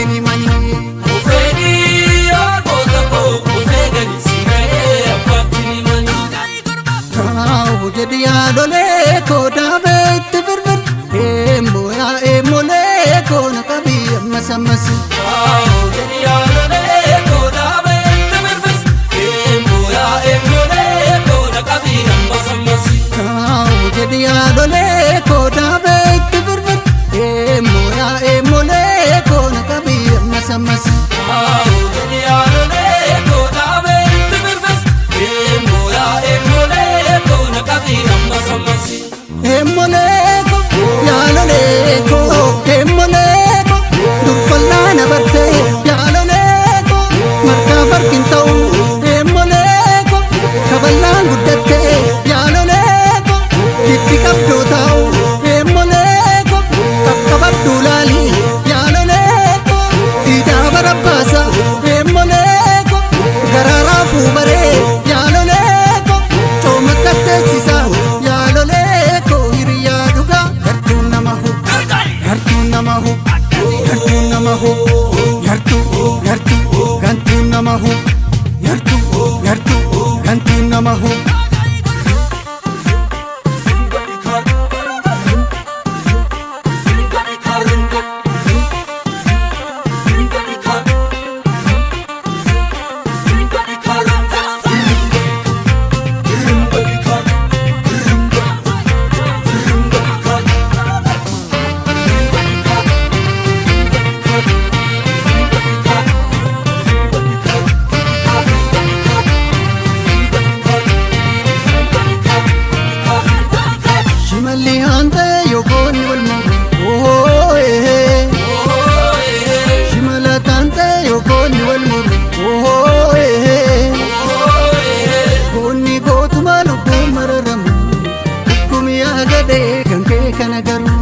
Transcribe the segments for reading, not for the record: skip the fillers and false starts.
abbaatti ni manii. Ufeegii yaa goota koo ufeegani si ga'ee abbaatti ni manii. Kaawu jedhi yaalolee koo daabee itti birbir. Eemmoo yaa eemmolee koo na qabii ammas ammas. Waaw jedhi yaalolee koo daabee itti birbis. Eemmoo yaa eemmolee koo na qabii ammas ammas. Kaawu jedhi yaalolee koo daabee itti birbir. Eemmoo yaa eemmolee koo na qabii ammas ammas. Waaw jedhi yaalolee koo daabee itti birbis. Eemmoo yaa eemmolee koo na qabii ammas ammas. Eemmolee koo yaalolee koo eemmolee koo durfallaa na bartee yaalolee koo margaa farkin ta'u eemmolee koo kaballaan guddattee yaalolee koo dibbi qabdoo taa'u eemmolee koo qaqqabadhuu laalii yaalolee koo diidaa barabbaasa eemmolee koo garaaraafuu baree yaalolee koo cooma katteessisa yaalolee koo hiriyaa dhugaa yartuun nama hu yartuun nama hu yartuun nama hu yartuu yartuu gantuun nama hu yartuu yartuu gantuun nama hu. Shimalli haantee yookoonni wal maru ooyee. Shimala taantee yookoonni wal maru ooyee. Goonni gootuma lubbuun mararamu dhukkumi yaadadee kan kee kana garuu.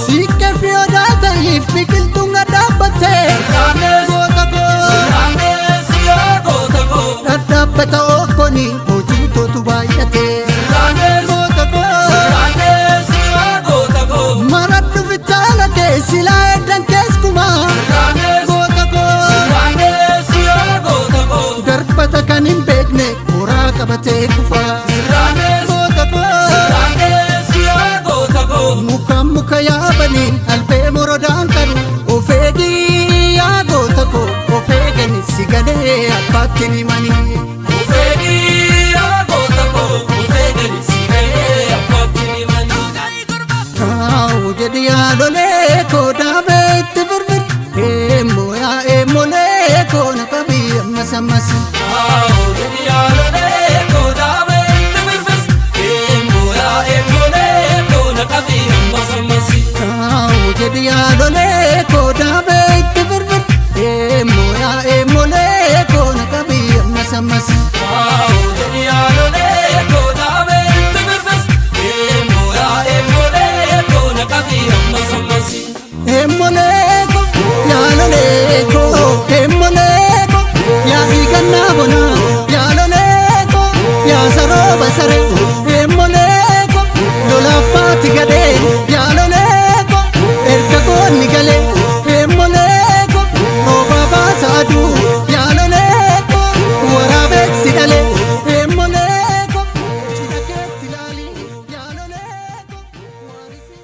Siiqqee fi odaa ta'iif biqiltuun dhadhaabbattee goota koo dhadhaabbata okkonii hojiitootu baay'atee goota koo maradhu fitaala kee silaa eddan keessumaa goota koo darbata kan hin beekne horaa qabatee kufaa goota koo muka muka yaabanii albee morodaan qabu of eegii yaa goota koo of eegani si galee abbaatti ni manii. Kaawu jedhi yaalolee koo daabee itti birbir. Eemmoo yaa eemmolee koo na qabii ammas ammas. Kaawu jedhi yaalolee koo daabee itti birbir. Eemmoo yaa eemmolee koo na qabii ammas ammas. Eemmolee koo yaalolee koo eemmolee koo yaa hiikannaa bonaa yaalolee koo yaa sarooba saree eemmolee koo lolaaf baati gadee.